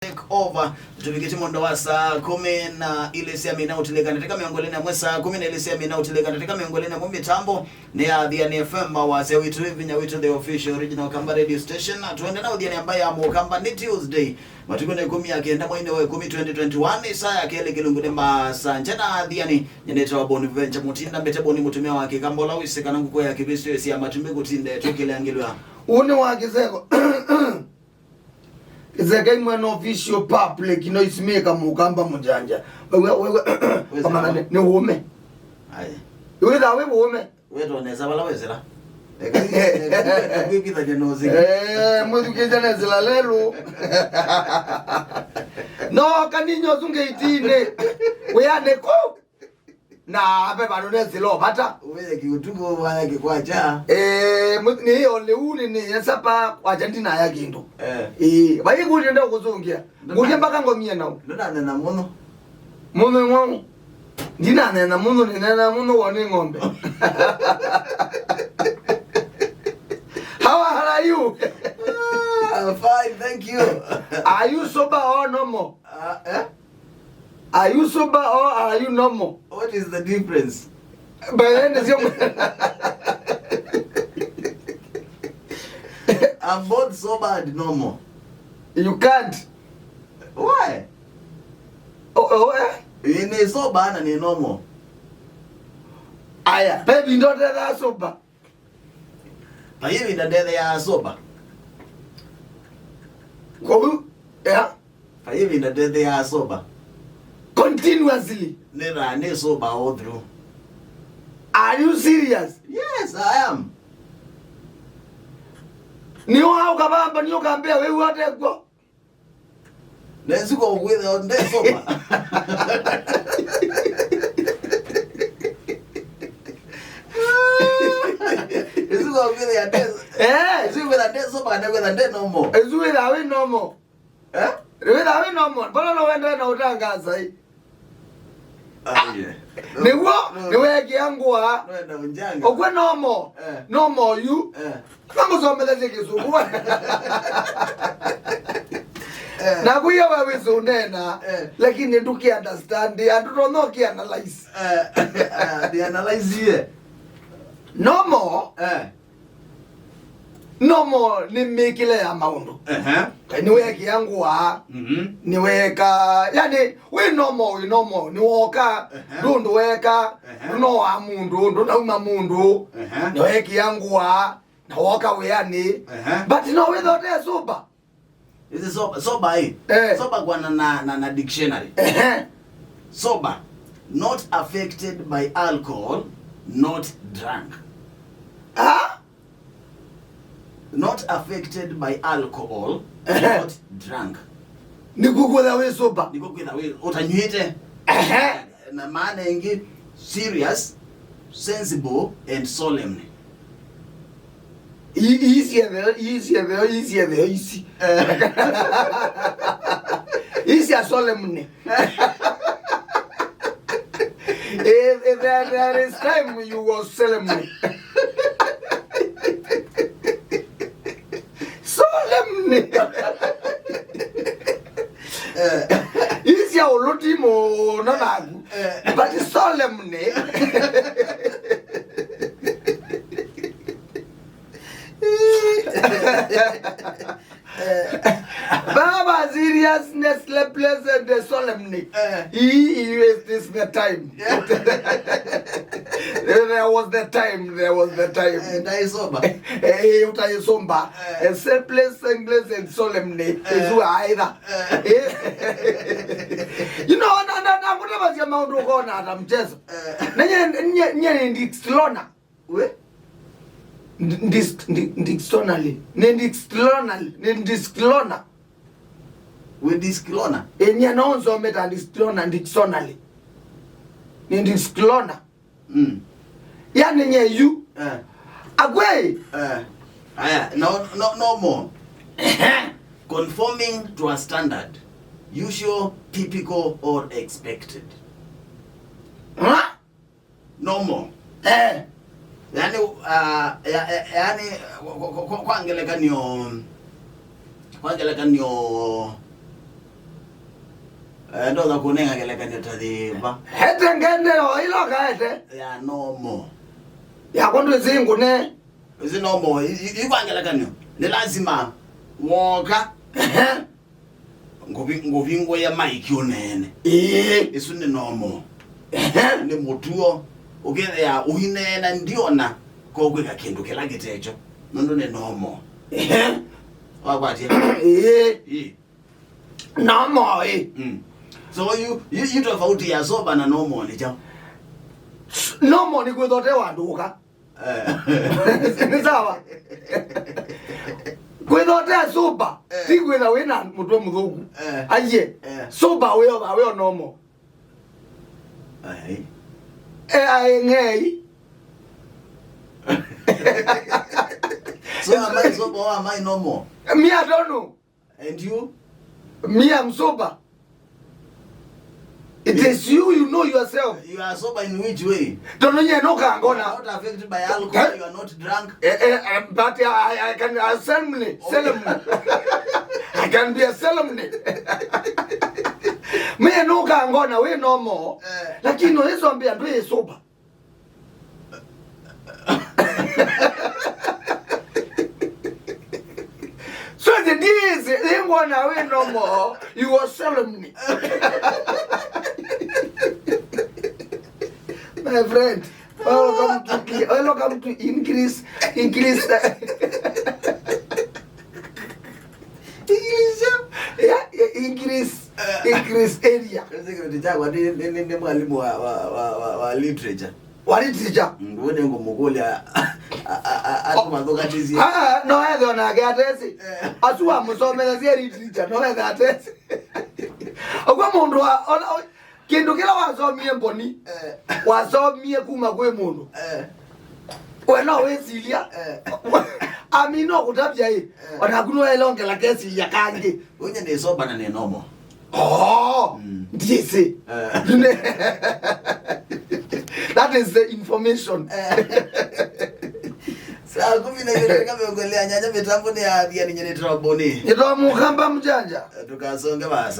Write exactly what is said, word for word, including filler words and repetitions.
take over. Tũvikĩte mwendo wa saa kũmi na ilĩ sya mĩao ũtilĩka ndatĩka mĩongo ĩlĩ na ĩmwe, saa kũmi na ilĩ sya mĩao ũtilĩka ndatĩka mĩongo ĩlĩ na ĩmwe. Mĩtambo nĩ ya Athiani F M, wasya witũ, vinya witũ, the official original Kamba radio station. Na tũende na Ũthiani ambayo ya Mũkamba nĩ Tuesday, matukũ nĩ ĩkũmi ya kenda mweinĩ wa ĩkũmi twenty twenty-one, saa ya kelĩ kĩlungu nĩ masaa nje na Athiani. Nyenete wa Boni Venture Mutinda, mbete Boni mũtumĩa wa Kĩkamba ũla wĩsĩ kana ngũkũ ya kĩvĩsyo ĩsĩ ya matumbĩ kũtinda ĩtwĩkĩlangĩlwa. Ũnĩ wa kĩseko. Kĩseka imwe na official public noise maker Mũkamba mũjanja. Wewe, wewe, wĩsĩ kamana nĩ, nĩ ũme. Aye. Wĩtha wĩ ũme. Wetwa nesa vala wesela. Eka, eka, eka, kwĩkithanya na ũsiki. Eh, mwĩthukĩte nesela lelu. No, kaninyo sunge itine. Wĩanĩko. Na ve vandũ nesĩla o vata. Ũvĩe kĩũtukũ, vaya kĩkwakya. Eh, mũ-, nĩ o lĩu nĩ, nĩ esapa kwakya ndinaya kĩndũ. Eh. Eh, vai kũlye nda kũsũngĩa. Ndona- Kũlye mpaka ngomie nau. Ndonanena mũno. Mũno ng'ong'o. Ndinanena mũno, nĩnena mũno wone ng'ombe. How are you? Ah, fine, thank you. Are you sober or normal? Ah, eh? Are you sober or are you normal? What is the difference? By the end, it's your I'm both sober and normal. You can't. Why? Oh, oh, eh? Ĩ, nĩ sober na nĩ normal. Aya, baby, ndothe that sober. Vai ĩvinda ndetheaa sober. Kwoou, yeah. Vai ĩvinda ndetheaa sober. Continuously. Nĩthaa nĩ sober all through. Are you serious? Yes, I am. Nĩ wa ũkavamba, nĩ ũkambĩa wĩu atekw'o. Na ĩsu kwa kwĩthĩa nde sober. Ĩsu kwa kwĩthĩa nde. Eh. Ĩsu kwĩthĩa nde sober kana kwĩthĩa nde normal. Ĩsu wĩthĩa wĩ normal. Eh? Wĩthĩa wĩ normal. Mbona no wendee na ũtangaza ĩ? Aiye. Nĩw'o, nĩweekĩa ngũa. Noenda ũnjanga. Ũkw'e normal. Eh. Normal yu. Eh. Mamũsomethesye Kĩsũngũ. Eh. Na kuya we wĩsĩ ũneena, eh, lakini ndũkĩ understand, andũ tonya ũkĩ analyze. Eh, eh, ndĩ analyze ye. Normal. Eh. Normal nĩ mĩkĩle ya maũndũ. Ehe. Nĩweekĩa ngũa, mhm, nĩweeka, yani, wĩ normal, wĩ normal, nĩwoka, ehe, ndũndũ weka, ehe, ndũnoa mũndũ, ndũnauma mũndũ, ehe, nĩweekĩa ngũa, na woka wĩanĩ. Ehe. But no wĩtha ũte sober. Ĩsĩ sober, sober ĩ? Eh. Sober kwana na, na, na dictionary. Ehe. Sober, not affected by alcohol, not drunk. Ah? Not affected by alcohol, ehe, not drunk. Nĩkw'o kwĩtha wĩ sober. Nĩkw'o kwĩtha wĩ, ũtanyw'ĩte. Ehe. Na maana ĩngĩ, serious, sensible, and solemn. Ii, ii syetheo, ii syetheo, ii syetheo isi. Eh. Ii sya solemn. If, if there, there is time you go solemn. Solemn. Eh. Ii sya ũlũti mũno naku. Eh. But solemn. Eh. Baba, seriousness, sleepless, and the solemn. Eh. He, he is this the time. Yeah. There was the time, there was the time. Eh, ndaĩ sober. Eh, utaĩ sober. Eh. Eh, sleepless, sengless, and solemn. Eh. Isu aitha. Eh. Eh. You know, na, na, na, kutavasya maũndũ ũkona ata mchezo. Eh. Na nye, nye, nye ndi stronger. We? Ndi-, ndi-, ndi-, dictionary. Nĩ dictionary. Nĩ dictionary. We dictionary? Ĩnyia no nsometa dictionary, dictionary. Nĩ dictionary. Mm. Yani nye yu. Eh. Akwei. Eh. Aya, no, no, no more. Ehe. Conforming to a standard, usual, typical, or expected. Huh? Normal. Eh. Yani, uh, ya, ya, yani, kwa, kwa, kwa, kwa ngelekany'o, kwa ngelekany'o, Eh, ndonya kũnenga ngelekany'o ta yĩva? Ete ngende o ĩla ũkaete. Ya normal. Yakwa ndwĩsĩ ngũne. Ĩsĩ normal, i, i, i kwa ngelekany'o. Nĩ lazima woka. Ehe. Ngũvi-, ngũvingũĩa maiki ũneene. Ĩĩ. Ĩsu nĩ normal. Ehe. Nĩ mũtuo. Ũkethĩa ũineena ndiona, ko kwĩka kĩndũ kĩla kĩtekyo. Nũndũ nĩ normal. Ehe. Wakwatie? Ĩĩ. Ĩĩ. Normal, ĩĩ. Mm. So you, you, you tofauti ya sober na normal nĩ kyaũ? Normal nĩ kwĩtha ũte wandũka. Eh. Nĩ sawa. Kwĩtha ũte sober, eh, ti kwĩtha wĩ na mũtwe mũthũku. Eh. Aiye. Eh. Sober wĩ o, wĩ o normal. Ai. Eh, ai, ng'ei. So am I sober or am I normal? Me, I don't know. And you? Me, I'm sober. It is you, you know yourself. You are sober in which way? Tondũ nye no kangona. You are not affected by alcohol, you are not drunk. Eh, eh, eh, but I, I, I can, I solemnly, solemnly. I can be a solemnly. Me no kangona, we no more. Eh. Lakini no Yesu ambia ndwe sober. So the deal is, they wanna win no more. You are solemnly. My friend, welcome to, welcome to English, English. English. Yeah, yeah, English, eh, English area. Secretary chakwa nĩ, nĩ, nĩ, nĩ mwalimu wa, wa, wa, wa, wa literature. Wa literature? Mm, we nĩngũmũkũlya, a, a, a, atũmathũkatĩsye. Ah, ah, no ethe onake atesĩ. Eh. Asu wamũsomethasya literature, no ethe atesĩ. Ũguo mũndũ wa, ona, o, kĩndũ kĩla wasomie mboni, eh, wasomie kuma kwĩ mũndũ. Eh. We no wĩsilya. Eh. Ami no kũtavya ĩ. Eh. Onaku no elongela kesilya kangĩ. Unye nĩ sober na nĩ normal. Oh, mm. Ndiĩsĩ. Eh. That is the information. Eh. Saa kumi na ĩmwe na ndakĩka mĩongo ĩlĩ na nyanya, mĩtambo nĩ ya Athiani, nyie nĩ Troboni. Nĩtwa Mũkamba Mjanja. Eh, tukasonge vasa.